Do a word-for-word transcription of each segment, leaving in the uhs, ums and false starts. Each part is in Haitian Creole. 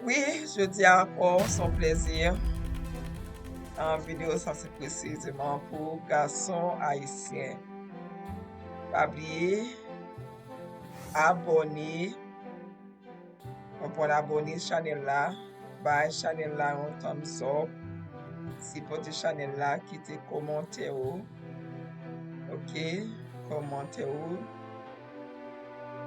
Wi, jodi a ankò, se yon plezi. An videyo sa se presizeman pou gason ayisyen. Pa bliye abòne, konprann, abòne chanèl la, bay chanèl la yon thumbs up, sipòte chanèl la, kite kòmantè ou. Ok, kòmantè ou.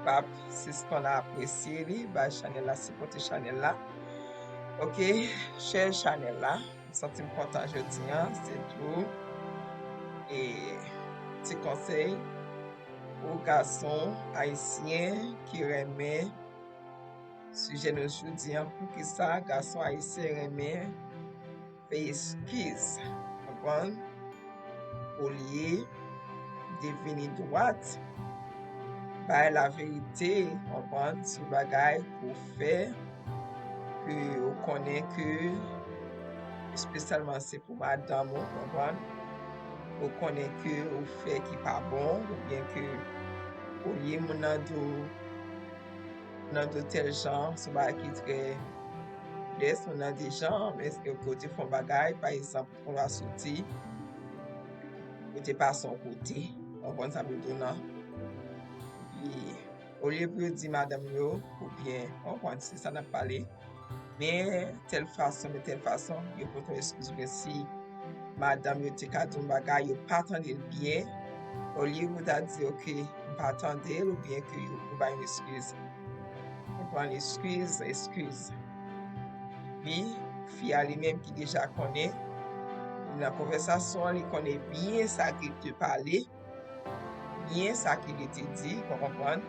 P ap sispann apresye li, bay chanèl la, sipòte chanèl la. Ok, share chanèl la. M santi m kontan jodi a, se tou e ti konsèy pou gason ayisyen ki renmen sijè nou jodi a, poukisa gason ayisyen renmen fè eskiz, konprann? Olye de vini dwat, bay laverite, konprann, sou bagay ke w fè, ke w konnen ke espesyalman se pou madanm ou, konprann, ou konnen ke ou fè ki pa bon, oubyen ke olye moun nan di w, nan di w tèl jan, se yon bagay ki trè modès, moun nan di jan, men ke w te fè yon bagay, pa egzanp, ou konn va soti, ou te pase yon kote, w konprann sa m vle di w nan. Epi, olye pou yo di madanm yo, oubyen, w konprann, se sa n ap pale, men tèl fason, men tèl fason, yo pote yon eskiz, oubyen si madanm yo te ka di yon bagay, yo pa tande l byen, olye pou ta di, ok, m pa tande l, oubyen ke yo, yo bay yon eskiz. Yo pran eskiz, eskiz. Epi, fi a li menm ki deja konnen, nan konvèsasyon an, li konnen byen sa ke li te pale, byen sa ke li te di, ou konprann?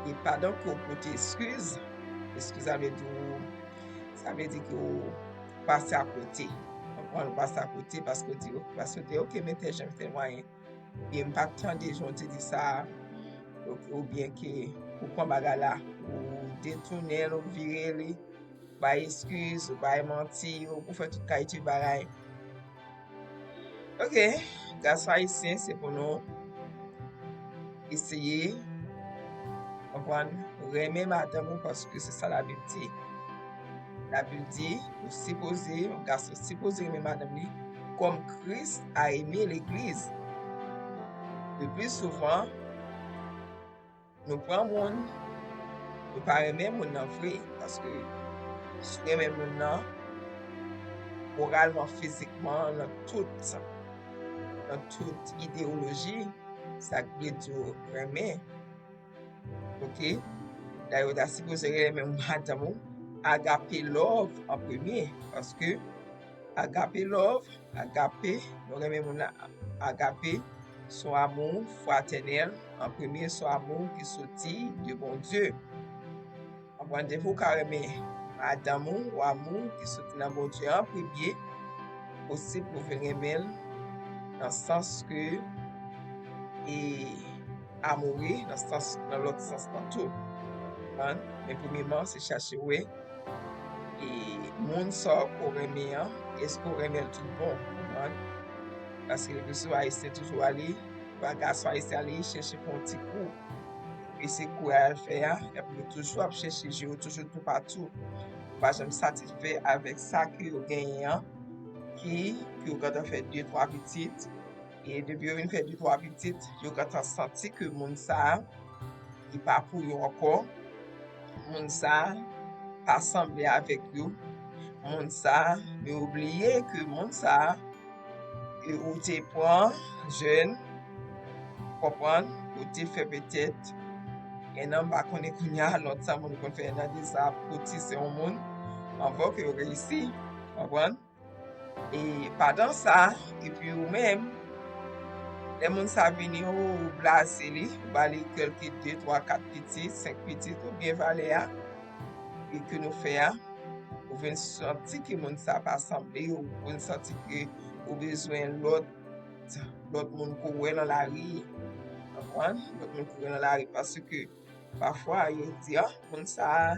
E pandan ke w pote eskiz, eskiz sa vle di w, sa vle di ke w pase akote. Konprann, w pase akote paske w di, paske w di, ok, men tèl jan, tèl mwayen. Oubyen m pa t tande jan w te di sa, ou- oubyen ke ou pran bagay la, ou detounen l, ou vire li, ou bay eskiz, ou bay manti, ou, ou fè tout kalite bagay. Ok, gason ayisyen, se pou nou eseye, konprann, renmen madanm ou paske se sa Labib di. Labib di, ou sipoze, yon gason sipoze renmen madanm li, comme Christ a aimé l'église. Le plus souvent, nou pran moun, nou pa renmen moun nan vre, paske si w renmen moun nan, moralman, fizikman, nan tout, nan tout ideyoloji, sa k vle di w renmen. Ok? Dayè, w ta sipoze renmen madanm ou, agape love an premye, paske agape love, agape, nou renmen moun nan, agape, se yon amou fratènèl, an premye, se yon amou ki soti de Bondye. Konprann, depi w ka renmen madanm ou, ou amou ki soti nan Bondye an premye, posib pou w vin renmen l nan sans ke, e, amoure, nan sans, nan lòt sans lan tou. Konprann? Men premyeman, se chache wè, e, moun sa w ke w renmen an, èske w renmen l tout bon, konprann? Paske le pli souvan, Ayisyen toujou ale, pa gason ayisyen ale chèche fè yon ti kou. Epi se kou y al fè a, epi yo toujou ap chèche, je yo toujou toupatou. Yo pa janm satisfè avèk sa ke yo genyen an, ki, ke yo gentan fè de, twa pitit. E depi yo vin fè de, twa pitit, yo gentan santi ke moun sa a, li pa pou yo ankò. Moun sa a pa sanble avèk yo. Moun sa a, yo bliye ke moun sa a, e ou te pran jèn, konprann, ou te fè petèt en an, m pa konnen kounye a, lontan moun konn fè en an de sa, pou ti se yon moun, anvan ke yo reyisi, konprann. E pandan sa, epi ou menm, lè moun sa vini, ou blaze li, ou ba li kèlke de, twa, kat pitit, senk pitit, oubyen valè a, e ke nou fè a, ou vin santi ke moun sa pa sanble, ou vin santi ke ou bezwen lòt, lòt moun ke w wè nan lari, konprann? Lòt moun ke w wè nan lari, paske pafwa, yo di, ah, moun sa a,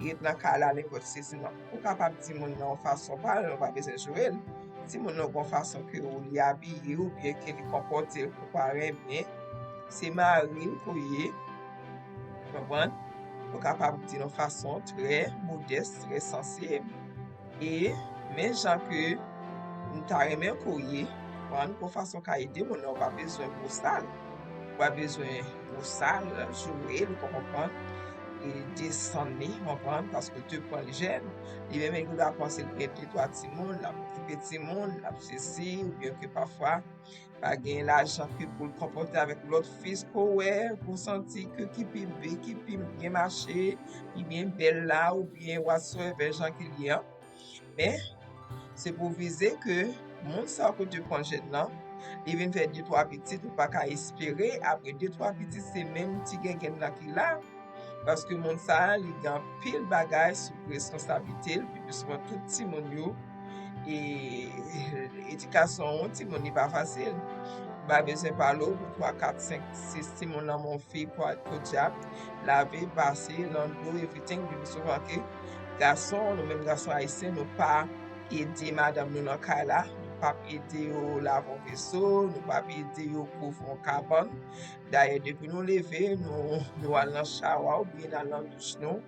li ret nan kay la, nenpòt sesi, non. Ou kapab di moun nan yon fason pa l, ou pa bezwen joure l. Si moun nan gon fason ke ou li abiye oubyen ke li konpòte l ke w pa renmen, se mari l ke w ye, konprann? Ou kapab di l yon fason trè modès, trè sansib. E men jan ke m ta renmen ke w ye, konprann, pou fason w ka ede moun nan, ou pa bezwen gwo sal. Ou pa bezwen gwo sal, joure l, ou konprann, e desann li, konprann, paske w te pran l jèn. Li menm, li ta panse l gen de twa timoun, l ap okipe timoun, l ap sesi, oubyen ke pafwa, pa gen lajan ke pou l konpòte avèk lòt fi ke w wè, pou w santi ke ki pi be, ki pi byen mache, ki byen bèl la, oubyen whatsoever jan ke l ye an. Men, se pou vize ke moun sa ke w te pran jèn nan, li vin fè de twa pitit, ou pa ka espere, apre de twa pitit, se menm ti gengèn nan ki la, paske moun sa a, li gen anpil bagay sou responsablite l, pi plis souvan tout timoun yo, e edikasyon yon timoun li pa fasil. M pa bezwen pale w pou twa, kat, senk, sis timoun nan men yon fi, podyab, lave, pase, nan dlo, everything, pi plis souvan ke gason, nou menm gason ayisyen, nou pa ede madanm nou nan kay la, nou p ap ede yo lave yon veso, nou p ap ede yo kouvri yon kabann. Dayè, depi nou leve, nou, nou al nan chawa oubyen n al nan douch nou,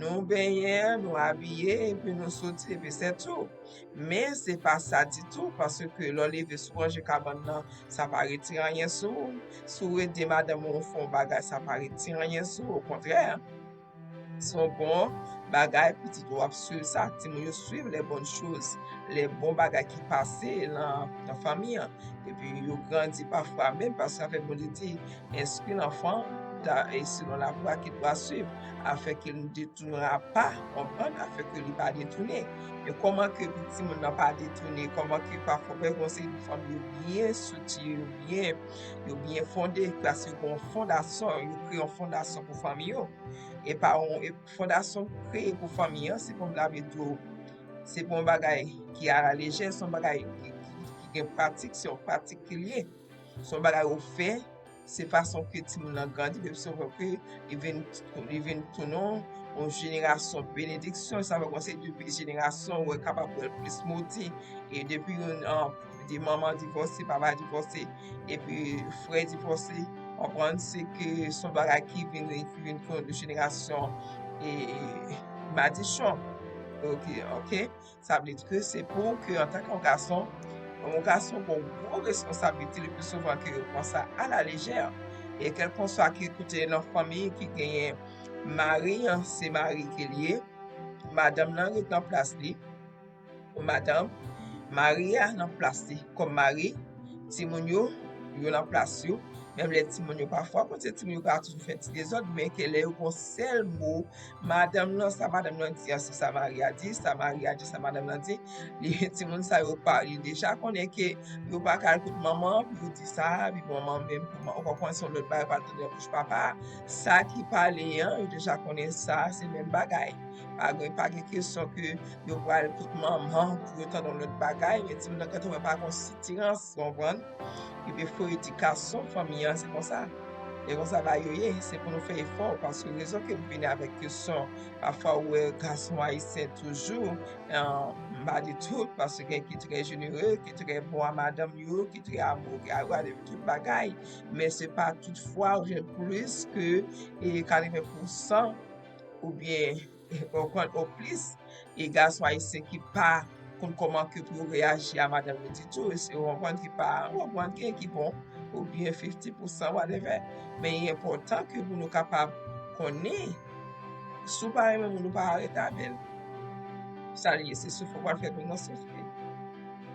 nou benyen, nou abiye, epi nou soti, epi se tou. Men se pa sa ditou, paske lè w leve, si w ranje kabann nan, sa pa retire anyen sou ou. Si w ede madanm ou fè yon bagay, sa pa retire anyen sou ou, okontrè. Se yon bon bagay, pitit ou ap swiv sa, timoun yo swiv les bonnes choses, les bon bagay ki pase nan, nan fanmi an. Epi yo grandi pafwa menm, paske sa fè Bondye di, instruis l'enfant dans, et selon la voie qu'il doit suivre, afin qu'il ne détournera pas, konprann, afin que li pa detounen. Men kòman ke pou timoun nan pa detounen, kòman ke pafwa, fè yon seri de fanmi yo byen strikti, yo byen, yo byen fonde, paske yo gen yon fondasyon, yo kreye yon fondasyon pou fanmi yo. E pa yon, e fondasyon kreye pou fanmi an, se pou m lave dlo. Se pa yon bagay ki alalejè, se yon bagay ki, ki, ki gen pratik, se yon pratik ke l ye. Se yon bagay ou fè, se fason ke timoun nan grandi, depi se vre ke li vin, li vin tounen yon jenerasyon benediksyon, sa vle di depi jenerasyon, ou kapab wè l plis modi. E depi yon, an, de manman divòse, papa divòse, epi frè divòse, konprann, se ke se yon bagay ki vin, ki vin tounen de jenerasyon e madichon. Ok, ok. Sa vle di ke se pou ke antanke yon gason, yon gason gen yon gwo responsablite, le pli souvan ke yo pran sa alalejè. E kèlkanswa ki kote nan fanmi ki genyen mari an, se mari ke l ye, madanm nan ret nan plas li, madanm, mari a nan plas li kòm mari, timoun yo, yo nan plas yo, menm lè timoun yo pafwa, kote timoun yo ka toujou fè ti dezòd, men ke lè yo gen yon sèl mo, madanm nan, sa madanm nan di an, se sa mari a di, sa mari a di, sa madanm nan di, li, timoun sa yo pa, yo deja konnen ke yo pa ka al kot manman an pou yo di sa, epi manman menm, pou man, ou konprann se yon lòt bagay, pa tande nan bouch papa, sa ki pale an, yo deja konnen sa, se menm bagay. Pa gen, pa gen kesyon ke yo pral kot manman pou yo tande yon lòt bagay, men timoun nan gentan wè pa gen sitirans, konprann? Epi fo edikasyon fanmi an, se konsa. E konsa bagay yo ye, se pou nou fè efò, paske rezon ke m vini avèk kesyon, pafwa ou wè gason ayisyen toujou, an, m pa di tout, paske gen ki trè jenere, ki trè bon a madanm yo, ki trè amou, ki a, a tout bagay, men se pa tout fwa ou jwenn plis ke, e, katreven pousan oubyen, ou konn, o plis, e gason ayisyen ki pa konn kòman ke pou yo reyaji a madanm yo ditou, e se ou konprann ki pa, ou konprann gen ki bon, oubyen fifti pousan, whatever. Men li enpòtan ke pou nou kapab konnen, si w pa renmen moun, ou pa rete avè l. Sa l ye, se soufri w pral fè moun nan soufri.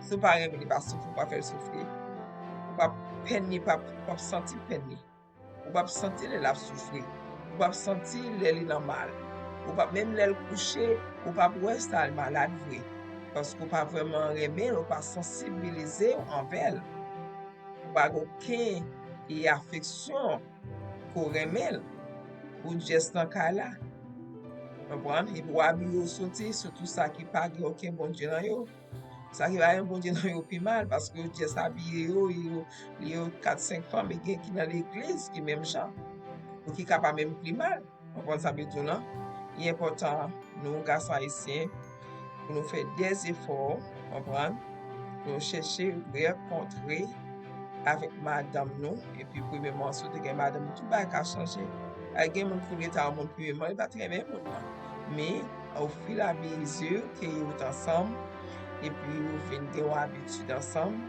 Si w pa renmen li, pa soufri w pral fè l soufri. Ou p ap, pèn li p ap, ou p ap santi pèn li. Ou p ap santi lè l ap soufri. Ou p ap santi lè li nan mal. Ou p ap, menm lè l kouche, ou p ap wè sa l malad vre. Paske w pa vrèman renmen l, ou pa sansibilize w anvè l. Ou pa gen okenn e afeksyon ke w renmen l. Ou just nan kay la. Konprann? Epi w abiye w soti, sitou sa ki pa gen okenn Bondye nan yo. Sa ki pa gen Bondye nan yo pi mal, paske yo just abiye yo, yo, yo kat, senk fanm, e gen ki nan legliz ki menm jan, ou ki ka pa menm pli mal. Konprann sa m vle di w lan? Li enpòtan, nou, gason ayisyen, pou nou fè dè efò, konprann? Pou nou chèche rankontre avèk madanm nou, epi premyèman, si w te gen madanm ou, tout bagay ka chanje. Ay gen moun ki rete a yon moun premyèman, li pa t renmen moun nan. Men, au fur et à mesure ke yo t ansanm, epi yo vin gen yon abitid ansanm,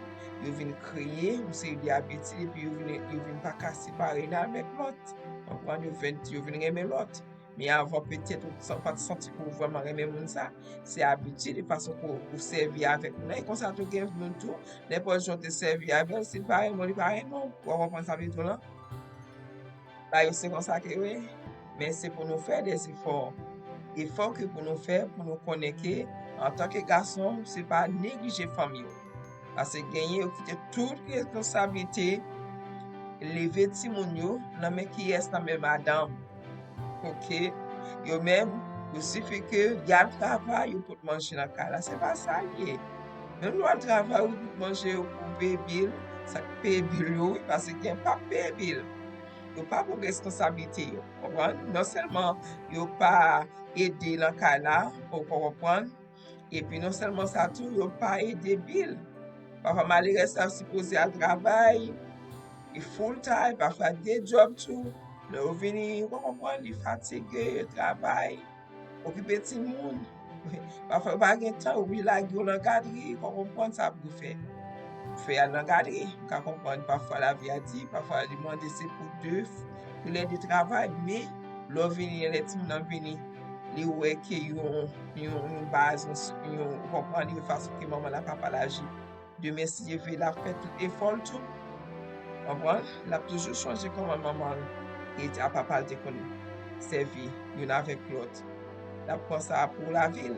yo vin kreye yon seri de abitid, epi yo vin, yo vin pa ka separe youn avèk lòt. Konprann? Yo vin, yo vin renmen lòt. Men avan, petèt, ou san-, pa t santi ke w vrèman renmen moun sa. Se abitid e fason ke w, ou sèvi avèk moun nan. E konsa tou gen moun tou, nenpòt jan w te sèvi avè l, si l pa renmen w, li pa renmen w. Ou konprann sa m vle di w lan? Bagay yo se konsa ke ye. Men se pou nou fè de efò. Efò ke pou nou fè, pou nou konnen ke, antanke gason, se pa neglije fanmi w. Paske genyen yo kite tout responsablite leve timoun yo nan men kiyès? Nan men madanm. Oke? Yo menm, yo sifi ke y al travay, yo pot manje nan kay la. Se pa sa l ye. Menm lè w al travay, ou pot manje, ou peye bil, sa k peye bil yo, wi, paske gen pa peye bil. Yo pa pran responsablite yo. Konprann? Non sèlman yo pa ede nan kay la, ou konprann? Epi non sèlman sa tou, yo pa ede bil. Pafwa malerèz sa sipoze al travay, e full time, pafwa de djòb tou. Lè yo vini, ou konprann, li fatige, yo travay, okipe timoun. Pafwa yo pa gen tan, yo oblije lage yo nan gadri, ou konprann sa pou yo fè. Pou fè al nan gadri, ou ka konprann, pafwa lavi a di, pafwa li mande se pou de, pou lè de travay, men lè w vini, lè timoun nan vini, li wè ke yon, yon, yon baz, yon, s- yon, ou konprann, yon fason ke manman l ak papa l aji. Demen, si Dye vle, l ap fè tout efò l tou. Konprann? L ap toujou chonje kòman manman l e a papa l te konn sèvi youn avèk lòt. L ap pran sa pou lavi l,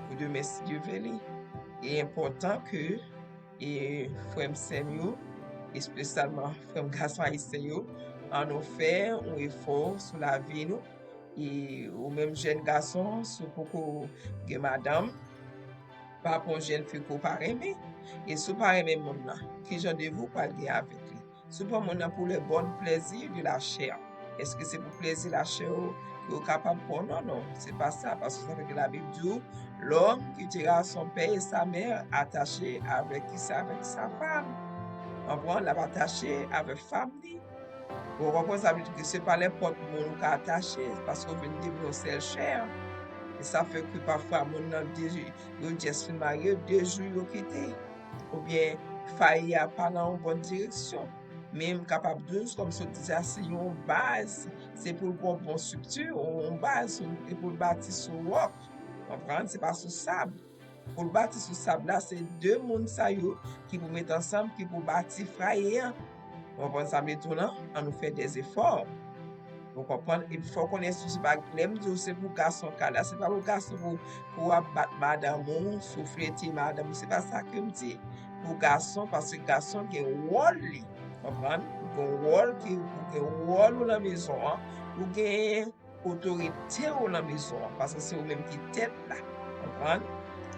pou demen, si Dye vle li. E enpòtan ke, e frè m, sè m yo, espesyalman frè m gason ayisyen yo, ann nou fè yon efò sou lavi nou. E ou menm jèn gason, si w poko gen madanm, pa pran jèn fi ke w pa renmen. E si w pa renmen moun nan, ki jan de vi w pral gen avèk li? Si w pran moun nan pour les bons plaisirs de la chair, èske se pou plezi lachè w ke w kapab pran? Non, non, se pa sa, paske sa fè ke Labib di w, l'homme quittera son père et sa mère, attaché avec qui? C'est avec sa femme. Konprann? L ap atache avèk fanm li. Ou konprann? Sa vle di ke se pa nenpòt moun ou ka atache, paske w vin devni yon sèl chè. E sa fè ke pafwa moun nan de, yo just fin marye, de jou yo kite. Oubyen fayi a pa nan yon bòn direksyon. Men m kapab di w, kòm sot di sa, se yon baz, se pou l gen yon bon estrikti, yon baz, e pou l bati sou wòk. Konprann? Se pa sou sab. Pou l bati sou sab la, se de moun sa yo ki pou met ansanm, ki pou bati fwaye a. Ou konprann sa m vle di w lan? Ann nou fè dèzefò. Ou konprann? Epi fò w konnen tou, se pa, lè m di w se pou gason kay la, se pa pou gason pou, pou w ap bat madanm ou, souflete madanm ou, se pa sa ke m di. Pou gason, paske gason gen wòl li. Konprann? Ou gen wòl ki, ou gen wòl ou nan mezon an, ou gen otorite w nan mezon an, paske se ou menm ki tèt la. Konprann?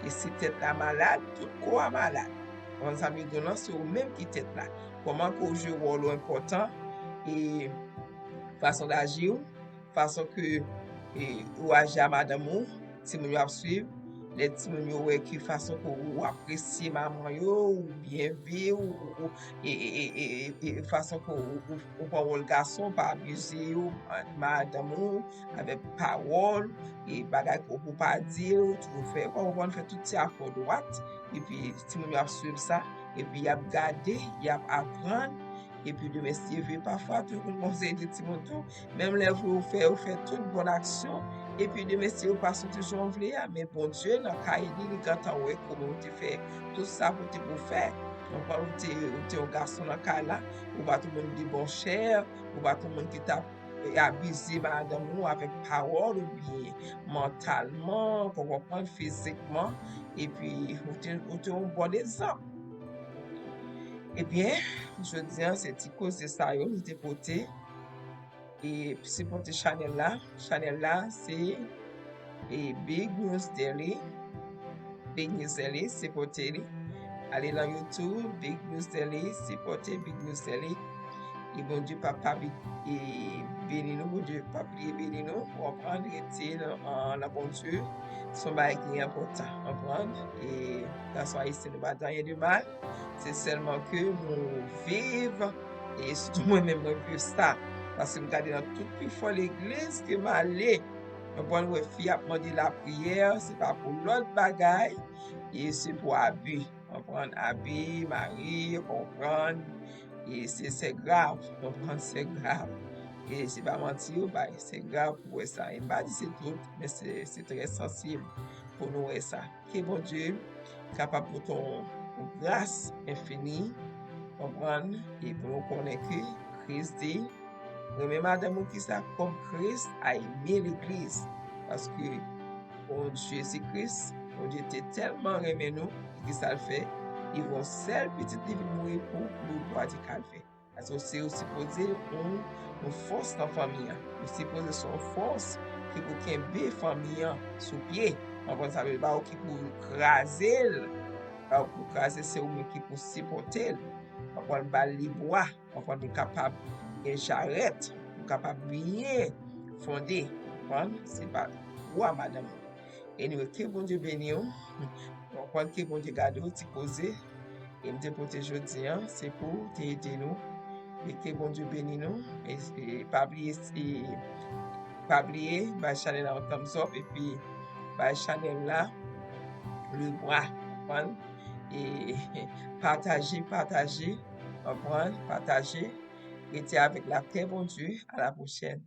E si tèt la malad, tout kò a malad. Konprann sa m vle di w lan? Se ou menm ki tèt la. Kòman ke w jwe wòl ou enpòtan, e fason w aji w, fason ke, e, ou aji a madanm ou, timoun yo ap swiv. Lè timoun yo wè ke fason ke ou apresye manman yo, ou byen viv, ou, ou, e, e, e, e, e, e fason ke ou, ou, ou pran wòl gason, ou pa abize yo, madanm ou, avèk pawòl, e bagay ke ou pa di, ou toujou fè, ou konprann, fè tout ti afè dwat, epi timoun yo ap swiv sa, epi y ap gade, y ap aprann, epi demen si Dye vle, pafwa tou, konn konseye de timoun tou, menm lè vre ou fè, ou fè tout bòn aksyon, epi demen si ou pa soti jan ou vle a, men Bondye nan kay li, li gentan wè kòman ou te fè tout sa pou te pou fè. Donk, ou te, ou te yon gason nan kay la, ou pa t yon moun de bon chè, ou pa t yon moun ki t ap e abize madanm ou avèk pawòl oubyen mantalman, ou konprann, fizikman, epi ou te, ou te yon bon egzanp. Ebyen, jodi a, se ti koze sa yo nou te pote. E sipòte chanèl la. Chanèl la, se e Big News Daily. Big News Daily, sipòte li. Ale nan YouTube, Big News Daily, sipòte Big News Daily. E Bondye p ap pa bi- e beni nou, Bondye p ap bliye beni nou, w konprann, rete nan, an, nan Bondye, se yon bagay ki enpòtan, w konprann, e gason ayisyen nou pa di anyen de mal, se sèlman ke nou viv, e sitou mwen menm mwen viv sa, paske m gade nan tout pifò legliz ke m ale, w konprann, wè fi ap mande lapriyè, se pa pou lòt bagay, e se pou abi. Konprann, abi, mari, konprann, e se, se grav, konprann, se grav. E se pa manti yo bay, se grav pou wè sa. E m pa di se tout, men se, se trè sansib pou nou wè sa. Ke Bondye kapab pote yon, yon gras enfini, konprann, e pou nou konnen ke Kris di, renmen madanm ou kisa kòm Kris a eme legliz. Paske Bondye se Kris, Bondye te tèlman renmen nou, ki sa l fè, li voye yon sèl pitit li vin mouri pou nou dwa di kalvè. Paske se ou sipoze yon, yon fòs nan fanmi an. Ou sipoze se yon fòs ki pou kenbe fanmi an sou pye. Konprann sa vle di, pa ou ki pou kraze l, pa ou pou kraze, se ou menm ki pou sipòte l. Konprann, ba l libwa, konprann, pou l kapab gen jarèt, pou l kapab byen fonde. Konprann, se pa pou a madanm. Anyway, ke Bondye beni w. Konprann, ke Bondye gade w, ti koze. E m te pote jodi an, se pou te ede nou. E ke Bondye beni nou. E, e pa bliye, e pa bliye, bay chanèl la yon thumbs up, epi bay chanèl la le bras, konprann? E pataje, pataje, konprann? Pataje. Rete avèk lapè Bondye. A la pwochèn.